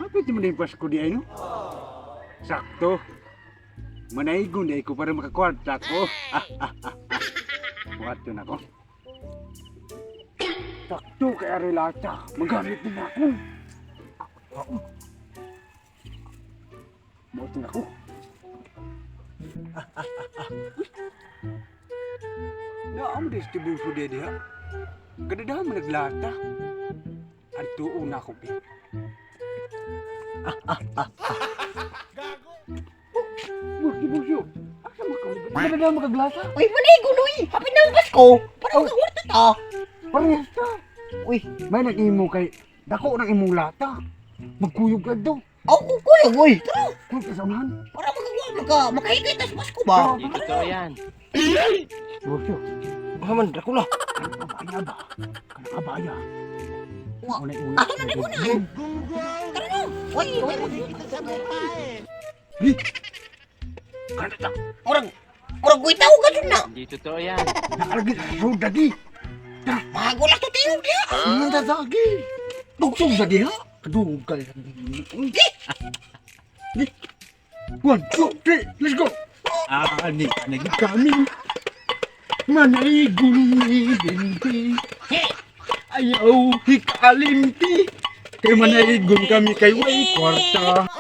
Hapit mo na yung Pasko di ay, no? Sakto. Manaigon di ay ko para makakwarta ko. Buhat yun ako. Sakto kay Arilata. Magamit din ako. Buhat na ako. Naam distribuso di diha. Kadadahan mo naglata. Adtuon na ako, bi. Distribuso. Asa man ka? Kadadahan mo kaglata. Uy, manaigon uy. Hapit na ang Pasko. Para magkakwarta ta. Parehas ta. Uy, May nag-imo kay dako ng imong lata. Magkuyog ka daw. ako kuya, uy. Tara, Kuyog ka sa unahan. para magagawa maka makahigay tas Pasko ba? Hindi totoo yan. Distribuso. Haman, Dracula. Kanang kabaya ba? Kanang kabaya. Wa. Una-una. Ato na ko na. Tara na. Uy, uy, Kana ta. murag murag guy tao ka jud na. Hindi totoo yan. Nakalagit sa road dadi. Magulas to tingog diha. Nang sagi. Dugsong sa diha. Kadungog ka. Di. One, two, three, let's go! Ani, ani kami. Manaigon ni Binti. Ayaw hikalimpi. Kay manaigon kami kay way kwarta.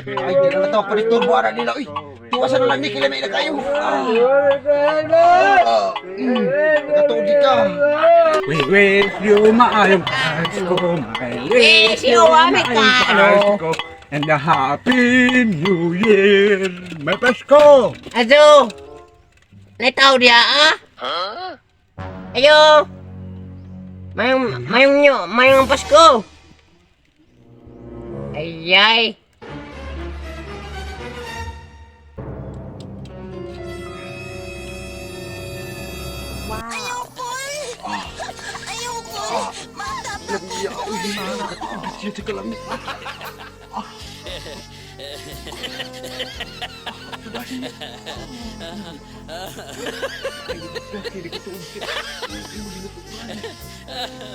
Ay, di na to panisturbo ara nila uy. Tiwasan na lang ni kila may na kayo. Ah. Ah. Nakatuod di ka. We wish you maayong Pasko, my Wish you a Merry Pasko, and a Happy New Year! May Pasko! Azo. Nay tao diha ah. Ayo. Mayong mayong nyo, mayong Pasko. Ayay. Siya sa kalamit.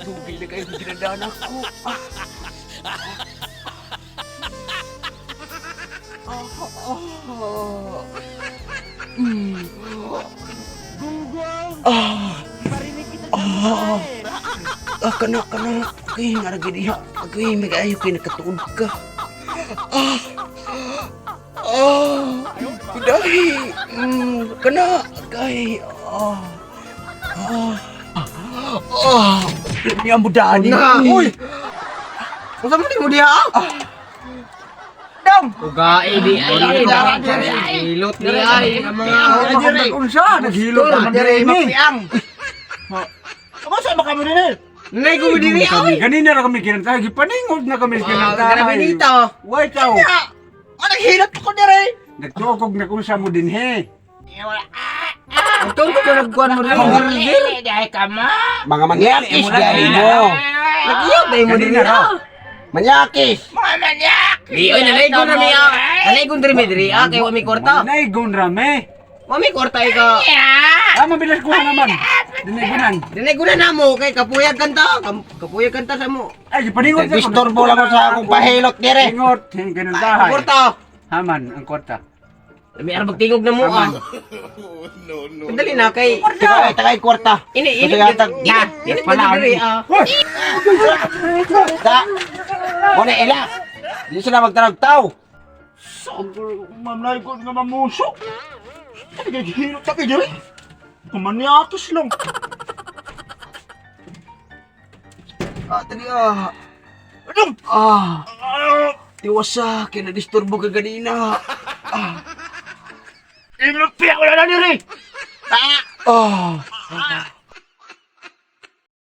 Tubig na kayo ginadaan ako. Ah, kana kana. Okay, nga ra diha. Okay, magayo kay nakatuod ka. Ah. Ah. Dahi. Kana kay ah. Ah. Ah. Niya mo dani. Na. Uy. Unsa man mo diha? Ah. Dam. Ugae di ay. Hilot di ay. Ang mga Unsa? Naghilot naman Dire diri ni. mapiang. Ako sa makami dinil. Nay ko diri Kami ganina ra kami kinantay, gipaningod na kami kinantay. Grabe nito. Way tao. Ano hilot ko dire? Nagtuokog na kung sa mo dinhe. Ang ko nagkuan mo diri. Mga manyakis dahil mo. Nagyot ay mo diri. Ganina ra. Manyakis. Di oy nanay ko rami ah. Nanay ko diri diri ah kay wa mi kwarta. Manaigon rame. Wa mi kwarta ika. Ah, mabilis kuha naman. Dinaygunan. Dinay ko na namo kay kapuyag kanta. Kapuyag kanta sa mo. Ay, gipaningod sa Disturbo lang ko sa akong pahilot dire. Ingot, kinantahay. Kwarta. Haman, ang kwarta. Lami arabag tingog na mo ah. No no. Dali na kay Tagay, tagay kwarta. ini ini Kasi yatag- ini ini diri ah. Hoy! Ta. Muna ila. Di sila magtarag tao. Mamlay ko nga mamusok. Nagigihilot sa kanya. Kumaniatos lang. Ah, tani ah. Anong? Ah. Tiwasa, kinadisturbo ka ganina. Inupiak ko na diri. Ah.